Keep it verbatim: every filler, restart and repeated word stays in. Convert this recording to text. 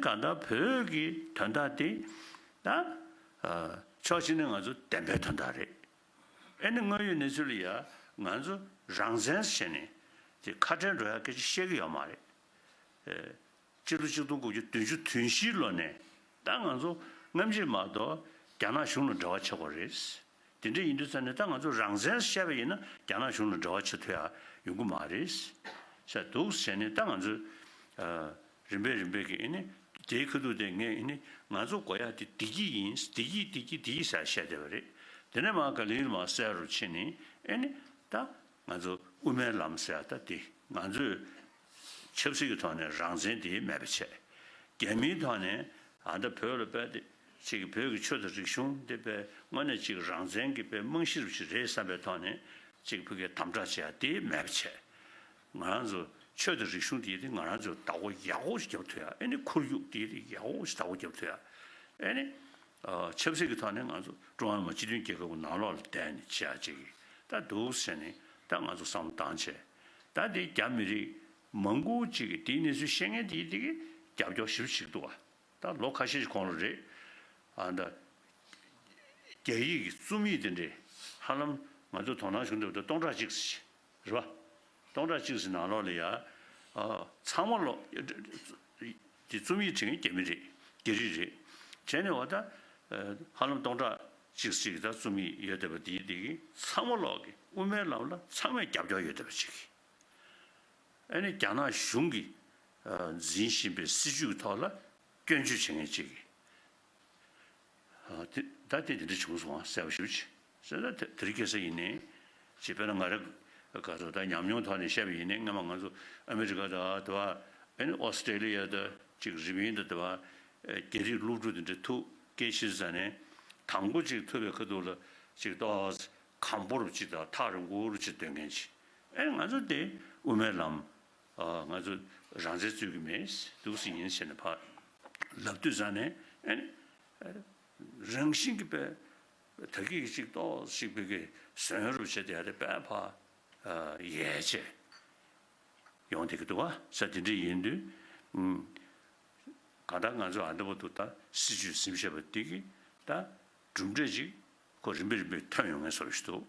གང་ལྟར་བོད་ཀྱི་དོན་དག་དེ་ད་ཕྱོགས་གཅིག་ནས་ང་ཚོ་བདེན་པའི་དོན་དག་རེད། ཨེ་ནི་དངོས་ཡོད་གནས་ཚུལ་ལ་ཡ་ང་ཚོ་རང་བཙན་བྱས་ནས་དེ་ཁ་བྲལ་འགྲོ་ཡ་སྐད་ཆ་བཤད་ཀྱི་ཡོད་མ་རེད། སྤྱི་ལོ་ཆིག་སྟོང་དགུ་བརྒྱ་བདུན་ཅུ་དོན་བཞིའི་ལོ་ནས་ད་ང་ཚོ་སྔ་ཕྱི་མ་གཏོགས་རྒྱ་ནག་གཞུང་ལ་འབྲེལ་བ་བྱེད་དགོས་རེད། དེ་འདྲ་ཡིན་དུས་ཙང་ནས་ད་ང་ཚོ་རང་བཙན་བཤད་པ་ཡིན་ན་རྒྱ་ནག་གཞུང་ལ་འབྲེལ་བ་བྱེད་ཐུབ་ཡ་ཡོང་གི་མ་རེད། ཟེར་འདུག་ཟེར་ནས་ད་ང་ཚོས་རིམ་པས་རིམ་པས་ཀྱི་ཨེ་ནི་དེའི་ཁ་ཐུག་དེ་ངས་ཨེ་ནི་ང་ཚོ་དགོས་ཡ་དེ་བདེ་སྐྱིད་ཡིན། བདེ་སྐྱིད་བདེ་སྐྱིད་བདེ་སྐྱིད་ཟེར་བཤད་བསྡད་པ་རེད། དེ་ནས་མར་ག་ལེར་མར་གསལ་རུ་ཕྱིན་ནས་ཨེ་ནི་ད་ང་ཚོ་དབུ་མའི་ལམ་ཟེར་ཡ་ད་དེ་ང་ཚོས་ཆབ་སྲིད་ཀྱི་ཐོག་ནས་རང་བཙན་དེ་མེད་པ་བྱས། རྒྱ་མིའི་ཐོག་ནས་ཨ་ད་བོད་ལ་དཔེ་དེ་ཅིག་བོད་ཀྱི་ཆོས་དང་རིག་གཞུང་དེ་དཔེ་དངོས་གནས་ཅིག་རང་བཙན་གྱི་དཔེ་རྨང་གཞི་རུ་ཅིག་རེད་བསམ་པའི་ཐོག་ནས་ཅིག་ཕ་གིའི་དམ་དྲག་བྱས་ཡ་དེ་མེད་པ་བྱས། ང་རང་ཚོ་ཆོས་དང་རིག་གཞུང་དེ་དེ་ང་རང་ཚོས་བདག་པོ་ཡག་པོ་ཞིག་རྒྱབ་ཐུབ་ཡ། ཨེ་ནི་ཁོར་ཡུག་དེ་དེ་ཡག་པོ་ཞིག་བདག་པོ་རྒྱབ་ཐུབ་ཡ། ཨེ་ནི་ཆབ་སྲིད་ཀྱི་ཐོག་ནས་ང་ཚོ་ཀྲུང་ཧྭ་མི་དམངས་སྤྱི་མཐུན་རྒྱལ་ཁབ་ཀྱི་ནང་ལོགས་ལ་བསྡད་ནས་བྱེད་ཡ་ཅིག་གི་ད་འདུག་ཟེར་ནས་ད་ང་ཚོ་བསམ་བློ་བཏང་བྱས། ད་དེ་རྒྱ་མི་རིགས་མང་པོ་ཅིག་གིས་དེའི་གནས་ཚུལ་ཤེས་མཁན་དེ་དེ་གིས་རྒྱབ་སྐྱོར་ཞེ་པོ་བྱེད་ཀྱི་འདུག་བ། ད་ལོ་ཁ་ཤས་ཤིག་གོང་ལ་རེད། ཨ་ད་རྒྱ་ཡིག་གི་རྩོམ་ཡིག་དེ་འདྲས་ཧ་ལམ་ང་ཚོ་དོ་སྣང་བྱུང་འདུག་ད་སྟོང་ཕྲག་གཅིག་ཙམ་ཞིག་རེད་བ། སྟོང་ཕྲག་གཅིག་ཙམ་ནང་ལོགས་ལ་ཡ་ཨ་ཚང་མ་ལོ་དེ་རྩོམ་ཡིག་བྲིས་མཁན་རྒྱ་མི་རེད། རྒྱ་རིགས་རེད། བྱས་ནས་འོ་ད་ཧ་ལམ་སྟོང་ཕྲག་གཅིག་ཙམ་ཞིག་ད་རྩོམ་ཡིག་ཡོད་བསྡད་པ་དེ་དེ་གིས་ཚང་མ་ལོག་གི་དབུ་མའི་ལམ་ལ་ཚང་མས་རྒྱབ་སྐྱོར་ཡོད་བསྡད་པ་ཅིག་ཨ་ནི་རྒྱ་ནག་གཞུང་གིས་འཛིན་བཞིན་པའི་སྲིད་བྱུས་ཀྱི་ཐོག་ལ་སྐྱོན་བརྗོད་བྱེད་མཁན་ཅིག་གིས་ད་ལྟ་དེ་འདྲ་བྱུང་སོང་ཨ་གསལ་པོ་ཞེ་པོ་ཅིག་ཟེར་ན་དེ་དེ་རིང་ཁ་སང་ཡིན་ནའི་ཅིག་དཔེར་ན་ང་རང་ག་ཚོད་ད་ཉམས་མྱོང་ཐོག་ནས་བཤད་པ་ཡིན་ནའི་སྔ་མ་ང་ཚོ་ཨ་མི་རི་ཀ་དང་དེ་བ་ཨ་ནི་ཨོ་སི་ཀྲེ་ལི་ཡ་དང་ཅིག་རི་པིན་དང་དེ་བ་རྒྱ་རིགས་སློབ་ཕྲུག་དེ་འདྲ་ཐུག་སྐད་ཆ་བཤད་ས་ནས་དང་པོ་ཅིག་ཐུག་པའི་ཁ་ཐུག་ལ་ཅིག་ཏོག་གམ་པོ་རུ་ཅིག་དང་ཐག་རིང་པོ་རུ་ཅིག་སྡོད་མཁན་ཅིག་ཨེ་ང་ཚོ་དེ་དབུ་མའི་ལམ་ང་ཚོ་རང་བཙན་རྩོད་ཀྱི་མེད་འདུག་སེ་ཡིན་ཟེར་ནས་ཕར་ལབ་དུས་ཙང་ནས་ཨེ་རང་བཞིན་གྱིས་པའི་ད་གིན་ཅིག་ཏོག་ཅིག་པའི་གི་ཟོན་རུབ་བྱས་ཏེ་ཡ་དེ་དཔེ་ཕར་ཡལ་བྱས་ཡོང་བསྡད་ཀྱི་འདུག་བ། ས་དེ་འདྲ་ཡིན་དུས་གང་ལྟར་ང་ཚོ་ཨ་འདྲ་པོ་འདུག་ད་སྲིད་བྱུས་ཟིན་བྱས་པ་འདི་གི་ད་གྲུབ་འབྲས་ཅིག་ཁོ་རིམ་པས་རིམ་པས་ཐོན་ཡོང་ངེས་བཟོ་ཞིག་འདུག